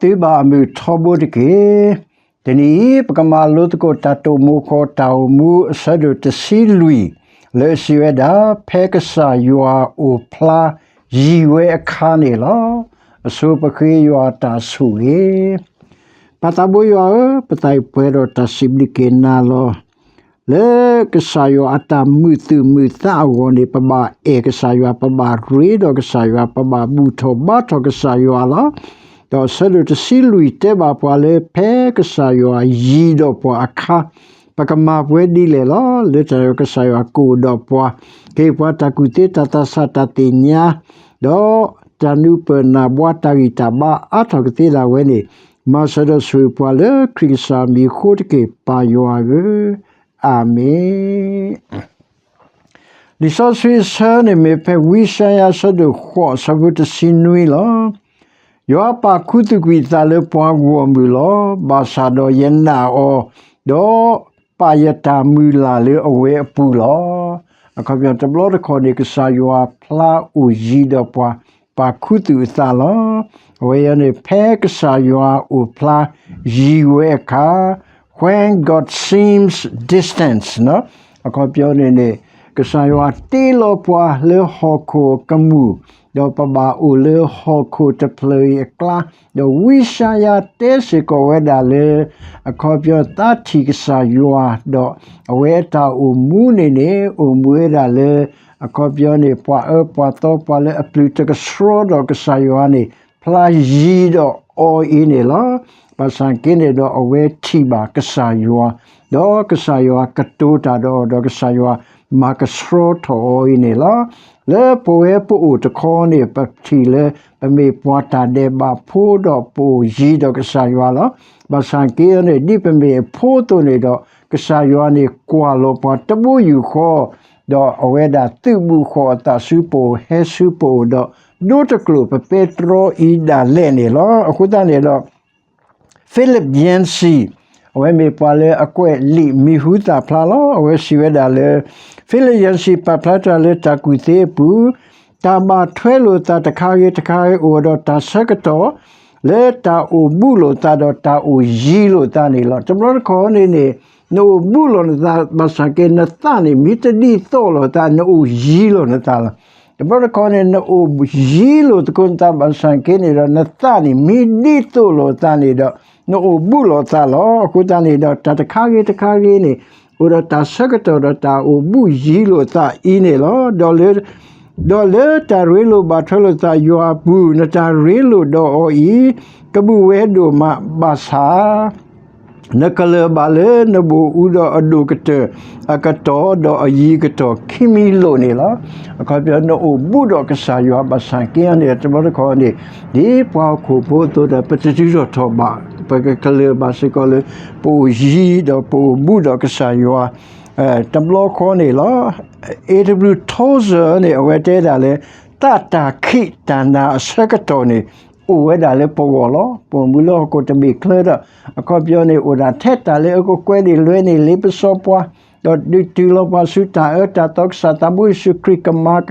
သုဘၣ်အမုာ်ထီဘိတက့ၢ်. တနံၤအံၤ ပကမၤလိသကိးတၢ်တိာ်မိၤဃီၤတၢ်အိၣ်မူအဆၢဒိၣ်တဆံလွံၢ် လၢအစံးဝဲဒၣ် ဖဲကစၢ်ယွၤအိၣ်ဖျါယံၤဝဲအခါန့ၣ်လီၤ. အဆိပဃ့ယွၤတၢ်ဆိၣ်ဂ့ၤ. ပၢ်သးဘိယွၤဧၢ, ပသးပှဲၤဒီးတၢ်စံးဘျုးက့ၤနၤလီၤ. လၢကစၢ်ယွၤအတၢ်မုာ်သူၣ်မုာ်သးအဂီၢ်န့ၣ် ပဘၣ်အဲၣ်ကစၢ်ယွၤ, ပဘၣ်ရ့ဒီးကစၢ်ယွၤ, ပဘၣ်ဘူၣ်ထီၣ်ဘါထီၣ်ကစၢ်ယွၤလီၤ. ဒီးအဆၢဒိၣ်တဆံလွံၢ်တဲဘၣ်ပှၤလၢ ဖဲကစၢ်ယွၤယံၤဒီးပှၤအခါ ပကမၤပှဲၤဒ်လဲၣ်လီၤ. လၢတၢ်ကစၢ်ယွၤကအိၣ်ဒီးပှၤ, ကဟ့ၣ်ပှၤတၢ်ကူၣ်သ့တၢ်သးဆးတၢ်သ့ၣ်ညါ, ဒီးတၢ်နုာ်ပၢၢ်နၢ်ဘှါတၢ်ဂံၢ်တၢ်ဘါအါထီၣ်ကသ့ဒၣ်ဝဲန့ၣ်, မၤစၢၤဒီးဆိၣ်ဂ့ၤပှၤလၢခရံာ်ကစၢ်မံၤအဃိတက့ၢ် ပၢ်ယွၤဧၢ, အၤမ့ၣ်. လံာ်စီဆှံအဆၢန့ၣ်မ့ၢ်ဖဲဝံယၡါယၤအဆၢဒိၣ်ဃိးအဆၢဖိတဆံနွံလီၤ. ယွၤပာ်ခူသူၣ်ကွံာ်အသးလၢပှၤဂီၢ်မုၢ်လီၤ. ဘၣ်ဆၣ်ဒီးယနာ်အီၤ, ဒီးပာ်ယတၢ်မုၢ်လၢ်လၢအဝဲအပူၤလီၤ. အခီပညီတဘျီတခီၣ်န့ၣ် ကစၢ်ယွၤဖျါအိၣ်ယံၤဒီးပှၤ ပာ်ခူသူၣ်အသးလီၤ. အဝဲအံၤန့ၣ် ဖဲကစၢ်ယွၤအိၣ်ဖျါယံၤဝဲအခါ, When God seems distant အခီပညီန့ၣ်န့ၣ် ကစၢ်ယွၤတ့လီၤပှၤလၢဟီၣ်ခိၣ်အကမူၣ်, ဒီးပဘၣ်အိၣ်လၢဟီၣ်ခိၣ်တဖျၢၣ်အံၤအကျါ, ဒီးဝံယၡါယၤတဲစ့ၢ်ကီးဝဲဒၣ်လၢ အခီပညီသးထံၣ်ကစၢ်ယွၤ, ဒီးအဝဲအတၢ်အိၣ်မူန့ၣ်န့ၣ် အိၣ်မူဝဲဒၣ်လၢ အခီပညီန့ၣ် ပှၤအၢပှၤသီပှၤလၢအပျုၤတကဆှီဒီးကစၢ်ယွၤန့ၣ် ဖျါယံၤဒီးအီၤအံၤန့ၣ်လီၤ. ဘၣ်ဆၣ်က့န့ၣ်ဒီးအဝဲထံၣ်ဘၣ်ကစၢ်ယွၤ, ဒီးကစၢ်ယွၤကတိၤတၢ်ဒီးအီၤ, ဒီးကစၢ်ယွၤမၤကဆှီထီၣ်အီၤအံၤန့ၣ်လီၤ. လၢပဝဲပအိၣ်တခီန့ၣ် ပထံၣ်လၢ ပမ့ၢ်ပှၤတၢ်ဒဲးဘးဖိဒီးပအိၣ်ယံၤဒီးကစၢ်ယွၤလီၤ. ဘၣ်ဆၣ်က့န့ၣ် ဒ်ပမ့ၢ်အဖိအသိးန့ၣ်ဒီး ကစၢ်ယွၤန့ၣ်ကွၢ်လီၤပှၤတဘိယူၢ်ဃီ, ဒီးအဝဲဒၣ်သုးဘူးဃီၤအသးဆူပအိၣ်, ဟဲဆူပအိၣ်ဒီး ဒိတကျိာ်ပပဲတြီအံၤဒၣ်လဲာ်န့ၣ်လီၤ. အဃိသတးန့ၣ်ဒီး Philip Yancey အဝဲမ့ၢ်ပှၤလၢအကွဲးလံာ်မံၤဟူသၣ်ဖျါလီၤ. အဝဲစံးဝဲဒၣ်လၢ Philip Yancey ပာ်ဖျါတၢ်လၢတၢ်ကူၣ်သ့အပူၤ, တၢ်ဘၣ်ထွဲလိာ်သးတခါဂ့ၤတခါဂ့ၤအိၣ်ဒီးတၢ်ဆၢကတီၢ်, လၢတၢ်အိၣ်ဘူးလိာ်သးဒီးတၢ်အိၣ်ယံၤလိာ်သးန့ၣ်လီၤ. တဘျီတခီၣ်န့ၣ်န့ၣ် နအိၣ်ဘူးလိာ်နသး ဘၣ်ဆၣ်က့နသးန့ၣ် မ့ၢ်တဒ်သိးလိာ်သး နအိၣ်ယံၤလိာ်နသးလီၤ. တဘျီတခီၣ်န့ၣ် နအိၣ်ယံၤလိာ်သကိးနသး ဘၣ်ဆၣ်က့န့ၣ်ဒီး နသးန့ၣ် မ့ၢ်ဒ်သိးလိာ်သးန့ၣ်ဒီး နအိၣ်ဘူးလိာ်သးလီၤ. အဃိသတးန့ၣ်ဒီး တၢ်တခါဂ့ၤတခါဂ့ၤန့ၣ် အိၣ်ဒီးတၢ်ဆၢကတီၢ်ဒီးတၢ်အိၣ်ဘူးယံၤလိာ်သးအံၤန့ၣ်လီၤ. ဒီးလၢ ဒီးလၢတၢ်ရ့လိာ်ဘၣ်ထွဲလိာ်သးယွၤအပူၤ နတၢ်ရ့လိာ်ဒီးအီၤအံၤ ကဘူးဝဲဒိၣ်မးဘၣ်ဆၣ် နကလၢၤဘၣ်လၢနဘိၣ်အူဒီးအဒိၣ်ကတၢၢ်အကတီၢ် ဒီးအယံၤကတီၢ်ခံမံၤလိာ်န့ၣ်လီၤ. အခီပညီ နအိၣ်ဘူးဒီးကစၢ်ယွၤဘၣ်ဆၣ်က့န့ၣ် တဘျီတခီၣ်န့ၣ် ဒ်ပှၤဟီၣ်ခိၣ်ဖိအသိးဒီး ပတတုၤထီၣ်ထီၣ်ဘၣ် ပကကလၢၤဘၣ်စ့ၢ်ကီးလၢ ပအိၣ်ယံၤဒီးပအိၣ်ဘူးဒီးကစၢ်ယွၤ တဘျီဃီန့ၣ်လီၤ. Edward Tozer န့ၣ် အဝဲတဲဒၣ်လၢ သးတၢ်ခံးတၢ်နၤအဆၢကတီၢ်န့ၣ် အိၣ်ဝဲဒၣ်လၢပဂီၢ်လီၤ. ပအိၣ်မူလၢဟီၣ်ခိၣ်တဘ့ၣ်ချၢဒီး အခီပညီန့ၣ် အိၣ်ဒၣ်ထဲတၢ်လၢအကကွဲးဒံးလွဲန့ၣ် လ့ပစီပှၤ ဒီးဒုးတုၤလီၤပှၤဆူတၢ်အၢတၢ်သီ ကစၢ်သးဘိယ့ၣ်ၡူးခရံာ်ကမၤ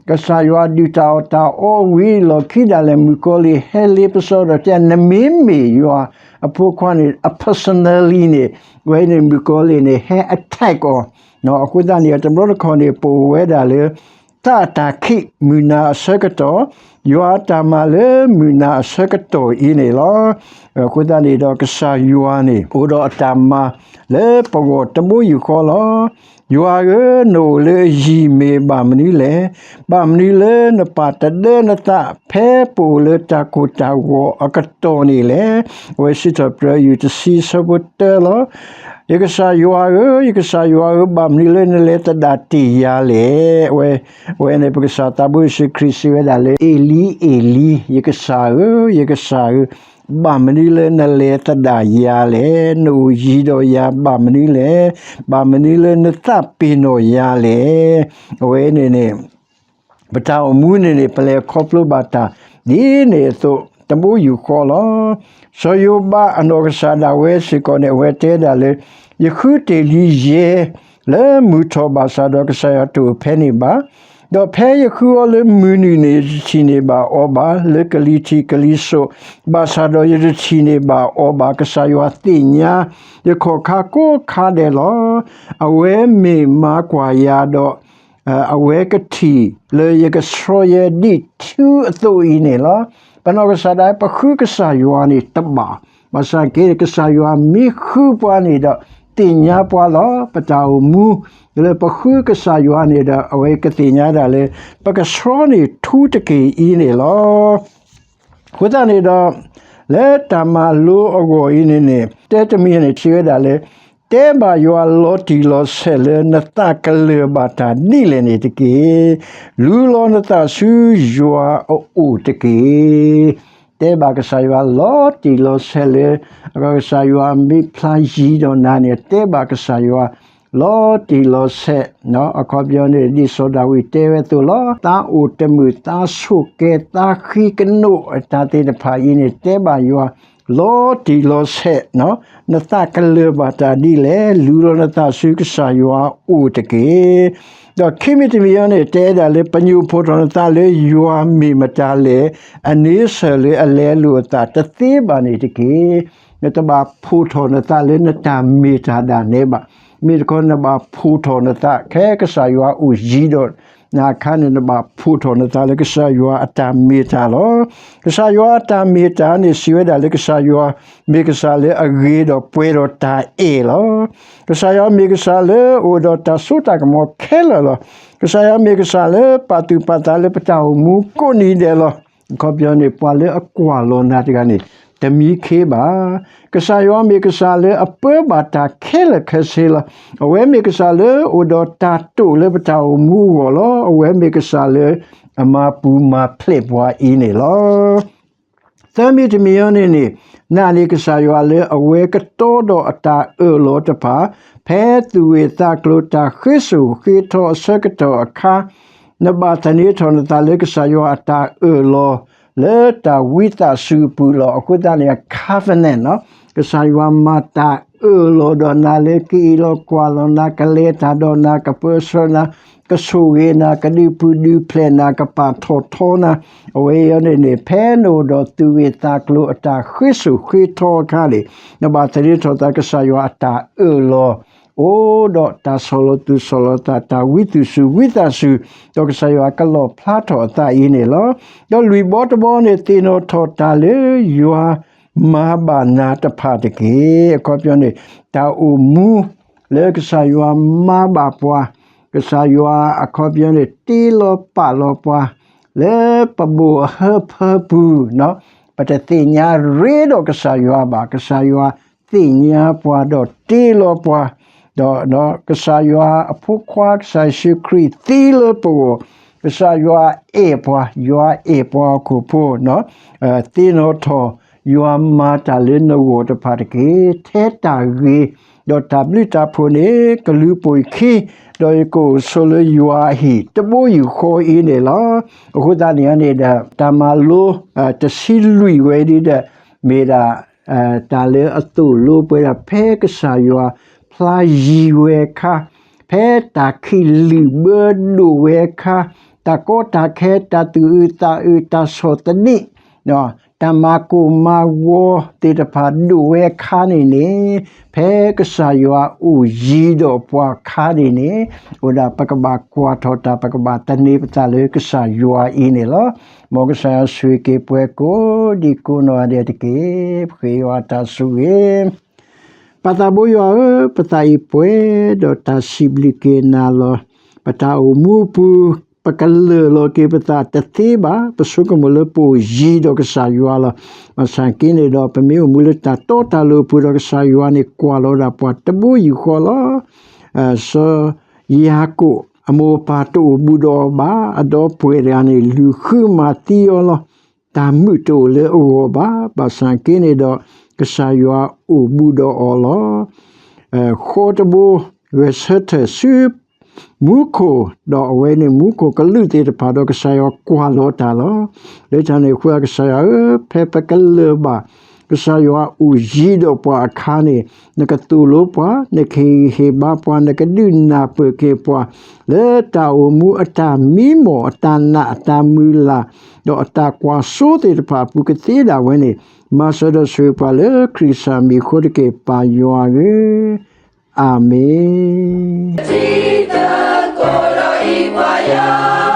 ကစၢ်ယွၤဒုၣ်တၢ်အီၣ်တၢ်အီဝံၤလီၢ်ခံဒၣ်လဲာ် မုၣ်ကီၤလံၢ်ဟဲလ့ပစီဒီးတဲ နမ့မ့ၢ်ယွၤအဖိခွါန့ၣ် အ personally န့ၣ် ဝဲန့ၣ်မုၣ်ကီၤလံၢ်န့ၣ် ဟဲ attack အီၤ အဃိသတးန့ၣ် တဘျီတခီၣ်န့ၣ် ပအိၣ်ဝဲဒၣ်လၢ သးတၢ်ခံးမုၢ်နၤအဆၢကတီၢ်, ယွၤအတၢ်မၤလၢမုၢ်နၤအဆၢကတီၢ်အံၤန့ၣ်လီၤ. အဃိသတးန့ၣ်ဒီး ကစၢ်ယွၤန့ၣ် အိၣ်ဒီးအတၢ်မၤလၢပဂီၢ်တဘိယူၢ်ဃီလီၤ. ယွၤဧၢ, နအိၣ်လၢအယံၤမ့ၢ်ဘၣ်မနုၤလဲၣ်. ဘၣ်မနုၤလၢနပာ်တဒၢနသး ဖဲပအိၣ်လၢတၢ်ကိၢ်တၢ်ဂီၤအကတီၢ်န့ၣ်လဲၣ်. အဝဲစံးထီၣ်ပတြၢၤ ယူၢ်တဆံ အဆၢဖိတၢလီၤ. ယကစၢ်ယွၤဧၢ, ယကစၢ်ယွၤဧၢ, ဘၣ်မနုၤလၢနလဲၤသဒၣ်တ့ၢ်ယၤလဲၣ်. အဝဲ အဝဲန့ၣ် ပကစၢ်သးဘိယ့ၣ်ၡူးခရံာ်စံးဝဲဒၣ်လၢ အ့လံ, အ့လံ, ယကစၢ်ဧၢ, ယကစၢ်ဧၢ, ဘၣ်မနုၤလၢနလဲၤသဒၣ်ယၤလဲၣ်. နအိၣ်ယံၤဒီးယၤဘၣ်မနုၤလဲၣ်. ဘၣ်မနုၤလၢနသးပ့ၤနီၣ်ယၤလဲၣ်. အဝဲန့ၣ်န့ၣ် ပတၢ်အိၣ်မူန့ၣ်န့ၣ် ပလဲၤခီဖျိဘၣ်တၢ်ဒ်န့ၣ်အသိး တဘိယူၢ်ဃီလီၤ. စီၤယိၤဘးအနီၢ်ကစၢ်ဒၣ်ဝဲစ့ၢ်ကီးန့ၣ် အဝဲတဲဒၣ်လၢ ယဃုတ့ၢ်လံယဲၢ် လၢမုၢ်ထီၣ်ဘၣ်ဆၣ်ဒီး ကစၢ်ယွၤတအိၣ်ဖဲန့ၣ်ဘၣ်. ဒီးဖဲယဃုအီၤလၢမုၢ်နုာ်န့ၣ် ယတထံၣ်န့ၢ်ဘၣ်အီၤဘၣ်, လၢကလံၤထံးကလံၤစိး, ဘၣ်ဆၣ်ဒီးယတထံၣ်န့ၢ်ဘၣ်အီၤဘၣ်. ကစၢ်ယွၤသ့ၣ်ညါယခီၣ်ခါကိးခါဒဲးလီၤ. အဝဲမ့ၢ်မၤကွၢ်ယၤဒီး အဝဲကထံၣ်လၢယကဆှီယဲဒ်ထူအသိးအံၤန့ၣ်လီၤ. ပနီၢ်ကစၢ်ဒၣ် ပဃုကစၢ်ယွၤန့ၣ်တဘၣ်. ဘၣ်ဆၣ်က့ ကစၢ်ယွၤမ့ၢ်ဃုပှၤန့ၣ်ဒီး သ့ၣ်ညါပှၤလီၤ. ပတၢ်အိၣ်မူ လၢပဃုကစၢ်ယွၤန့ၣ်ဒီး အဝဲကသ့ၣ်ညါဒၣ်လၢ ပကဆှီန့ၢ်ထူတက့ၢ်အံၤန့ၣ်လီၤ. အဃိသတးန့ၣ်ဒီး လၢတၢ်မၤလိအဂီၢ်အံၤန့ၣ်န့ၣ် တဲတမံၤန့ၣ် စံးဝဲဒၣ်လၢ တဲဘၣ်ယွၤလီၤတံၢ်လီၤဆဲးလၢနသးကလၢၢ်ဘၣ်တၢ်ဒ်လဲၣ်န့ၣ်တက့ၢ်. လူလီၤနသးဆူယွၤအအိၣ်တက့ၢ်. တဲဘၣ်ကစၢ်ယွၤလီၤတံၢ်လီၤဆဲးလၢ ကစၢ်ယွၤမ့ၢ်ဖျါယံၤဒီးနၤန့ၣ် တဲဘၣ်ကစၢ်ယွၤ လီၤတံၢ်လီၤဆဲး, အခီပညီန့ၣ် ဒ်စီၤဒၤဝံးတဲဝဲအသိးလီၤ. သးအိၣ်တမုာ် သးဆိၣ်ကဲ သးဃံကနိး တၢ်သ့ၣ်တဖၣ်အံၤန့ၣ် တဲဘၣ်ယွၤ လီၤတံၢ်လီၤဆဲး, နသးကလၢၢ်ဘၣ်တၢ်ဒ်လဲၣ်, လူလီၤနသးဆူကစၢ်ယွၤအိၣ်တက့ၢ်. ဒီးခံမံၤတမံၤအံၤန့ၣ် တဲဒၣ်လၢ ပညိၣ်ဖှိၣ်ထီၣ်နသးလၢယွၤမ့ၢ်မတၤလဲၣ်, အန့ဆၢၣ်လၢအလဲၤလိာ်အသးတသ့ဘၣ်န့ၣ်တက့ၢ်. နတဘၣ်ဖှိၣ်ထီၣ်နသးလၢနတၢ်မ့ၢ်တၢ်ဒၣ်နဲဘၣ်. မ့ၢ်တခီ နဘၣ်ဖှိၣ်ထီၣ်နသး ခဲကစၢ်ယွၤအိၣ်ယံၤဒီးနၤအခါန့ၣ် နဘၣ်ဖှိၣ်ထီၣ်နသးလၢကစၢ်ယွၤအတၢ်မ့ၢ်တၢ်လီၤ. ကစၢ်ယွၤအတၢ်မ့ၢ်တၢ်န့ၣ် စံးဝဲဒၣ်လၢ ကစၢ်ယွၤ မ့ၢ်ကစၢ်လၢအဂ့ၤဒီးပှဲၤဒီးတၢ်အဲၣ်လီၤ. ကစၢ်ယွၤမ့ၢ်ကစၢ်လၢအိၣ်ဒီးတၢ်စိတၢ်ကမီၤခဲလၢာ်လီၤ. ကစၢ်ယွၤမ့ၢ်ကစၢ်လၢပာ်သူၣ်ပာ်သးလၢပတၢ်အိၣ်မူကိးနံၤဒဲးလီၤ. အခီပညီန့ၣ် ပှၤလၢအကွၢ်လီၤနၤတဂၤန့ၣ် တမံခ့ဘၣ်. ကစၢ်ယွၤမ့ၢ်ကစၢ်လၢအပၢဘၣ်တၢ်ခဲလၢာ်ခဲဆ့လီၤ. အဝဲမ့ၢ်ကစၢ်လၢအိၣ်ဒီးတၢ်တိာ်လၢပတၢ်အိၣ်မူအဂီၢ်လီၤ. အဝဲမ့ၢ်ကစၢ်လၢအမၤပူၤမၤဖျဲးပှၤအံၤန့ၣ်လီၤ. သၢမံၤတမံၤအံၤန့ၣ်န့ၣ်, နာ်န့ၢ်ကစၢ်ယွၤလၢအဝဲကတီဒီးအတၢ်အၢၣ်လီၤတဖၣ်, ဖဲသူၣ်ဂ့ၢ်သးကျိၤတၢ်ဃ့စိာ်ဃ့ထီအဆၢကတီၢ်အခါ, နဘၣ်သန့ၤထီၣ်နသးလၢကစၢ်ယွၤအတၢ်အၢၣ်လီၤ လၢတၢ်ဝံသးစူၤအပူၤလီၤ. အဃိသတးန့ၣ် covenant န့ၣ်, ကစၢ်ယွၤမၤတၢ်အၢၣ်လီၤဒီးနၤလၢ ကအ့ၣ်လိာ်ကွၢ်လိာ်နၤ, ကလဲၤတၢ်ဒီးနၤ, ကပၢဆှၢနၤ, ကဆိၣ်ဂ့ၤနၤ, ကဒုးပူၤဒုးဖျဲးနၤ, ကပာ်ထီၣ်ထီနၤ, အဝဲအံၤန့ၣ်န့ၣ် ဖဲနအိၣ်ဒီးသူၣ်ဂ့ၢ်သးကျိၤအတၢ်ဃ့စိာ်ဃ့ထီအခါန့ၣ်, နဘၣ်သန့ၤထီၣ်သးကစၢ်ယွၤအတၢ်အၢၣ်လီၤ အိၣ်ဒီးတၢ်ဆီၣ်လီၤသူၣ်ဆီၣ်လီၤသး, တၢ်ဝံသူၣ်စူၤဝံသးစူၤ, ဒီးကစၢ်ယွၤကလီၣ်ဖျါထီၣ်အသးအံၤန့ၣ်လီၤ. ဒီးလွံၢ်ဘီတဘီန့ၣ် သ့ၣ်နီၣ်ထီၣ်တၢ်လၢယွၤမၤဘၣ်နၤတဖၣ်တက့ၢ်. အခီပညီန့ၣ် တၢ်အိၣ်မူလၢကစၢ်ယွၤမၤဘၣ်ပှၤ, ကစၢ်ယွၤအခီပညီန့ၣ် တ့လီၤပာ်လီၤပှၤ လၢပဘိၣ်အဟၢဖၢပူၤ, ပတသ့ၣ်ညါရ့ဒီးကစၢ်ယွၤဘၣ်. ကစၢ်ယွၤသ့ၣ်ညါပှၤဒီးတ့လီၤပှၤ, ဒီးကစၢ်ယွၤအဖိခွါ ကစၢ်ယ့ၣ်ၡူးခရံာ်သံလၢပဂီၢ်, ကစၢ်ယွၤအဲၣ်ပှၤ, ယွၤအဲၣ်ပှၤဟီၣ်ခိၣ်ဖိ, သ့ၣ်နီၣ်ထီၣ် ယွၤမၤတၢ်လၢနဂီၢ်တဖၣ်တက့ၢ်. ထဲတၢ်ဂ့ၤ ဒီးတၢ်ဘျုးတၢ်ဖှိၣ်န့ၣ် ကလူၤပိာ်ယခံ, ဒီးယကအိၣ်ဆိးလၢယွၤအဟံၣ်တဘိယူၢ်ဃီအံၤန့ၣ်လီၤ. အဃိသတးန့ၣ်န့ၣ်ဒီး တၢ်မၤလိ တဆံလွံၢ်ဝဲဒၣ်ဒီး မ့ၢ်ဒၣ် တၢ်လၢအသိၣ်လိပှဲၤဒၣ် ဖဲကစၢ်ယွၤဖျါယံၤဝဲအခါ, ဖဲတၢ်ခံးလုာ်ဘၢဒိၣ်ဝဲအခါ, တၢ်ကီတၢ်ခဲ တၢ်သူၣ်အုးသးအုး တၢ်ဆီၣ်သနံး တၢ်မၤကိၢ်မၤဂီၤသ့ၣ်တဖၣ်ဒိၣ်ဝဲအခါန့ၣ်န့ၣ်, ဖဲကစၢ်ယွၤအိၣ်ယံၤဒီးပှၤအခါန့ၣ်န့ၣ်, အိၣ်ဒၣ်ပကဘၣ်ကွၢ်ထီၣ်တၢ် ပကဘၣ်သန့ၤပသးလၢကစၢ်ယွၤအံၤန့ၣ်လီၤ. မ်ကစၢ်ယွၤဆိၣ်ဂ့ၤက့ၤပှၤကိးဒံကိးနီၢ်ဂၤဒဲးတက့ၢ်. ပဃ့ယွၤတၢ်ဆိၣ်ဂ့ၤ ပၢ်သးဘိယွၤဧၢ, ပသးအံၤပှဲၤဒီးတၢ်စံးဘျုးက့ၤနၤလီၤ. ပတၢ်အိၣ်မူအပူၤ ပကလၢာ်လီၤက့ၤပသးတသ့ဘၣ်. ပဆိကမိၣ်လၢပအိၣ်ယံၤဒီးကစၢ်ယွၤလီၤ. ဘၣ်ဆၣ်က့န့ၣ်ဒီး ပမ့ၢ်အိၣ်မူလၢတၢ်တီတၢ်လိၤအပူၤဒီး ကစၢ်ယွၤန့ၣ်ကွၢ်လီၤဒၣ်ပှၤတဘိယူၢ်ဃီလီၤ. စီၤယၤကိာ် အမိၢ်အပၢ်တအိၣ်ဘူးဒီးအီၤဘၣ်. အဒီပုၢ်ဝဲၢ်တဂၤန့ၣ် လုၢ်ဃုမၤသံအီၤလီၤ. တၢ်မုာ်တအိၣ်လၢအဂီၢ်ဘၣ်. ဘၣ်ဆၣ်က့န့ၣ်ဒီး ကစၢ်ယွၤအိၣ်ဘူးဒီးအီၤလီၤ. ဃီတဘိ ဂဲၤဆၢထၢၣ်ဆူ မူခိၣ်, ဒီးအဝဲန့ၣ်မူခိၣ်ကလူးသ့ၣ်တဖၣ်ဒီး ကစၢ်ယွၤကွၢ်လီၤတၢ်လီၤ. လၢတၢ်န့ၣ်အဃိ ကစၢ်ယွၤဧၢ, ဖဲပကလၢာ်ဘၣ် ကစၢ်ယွၤအိၣ်ယံၤဒီးပှၤအခါန့ၣ်, နကသိၣ်လိပှၤ, နကဟ့ၣ်ဂံၢ်ဟ့ၣ်ဘါပှၤ, နကဒုးနၢ်ပၢၢ်က့ၤပှၤ လၢတၢ်အိၣ်မူအတၢ်မံမီၢ် အတၢ်နာ်အတၢ်မုၢ်လၢ် ဒီးအတၢ်ကွၢ်စိသ့ၣ်တဖၣ်အပူၤကသ့ဒၣ်ဝဲန့ၣ်, မၤစၢၤဒီးဆိၣ်ဂ့ၤပှၤလၢခရံာ်ကစၢ်မံၤအဃိတက့ၢ် ပၢ်ယွၤဧၢ, အၤမ့ၣ်.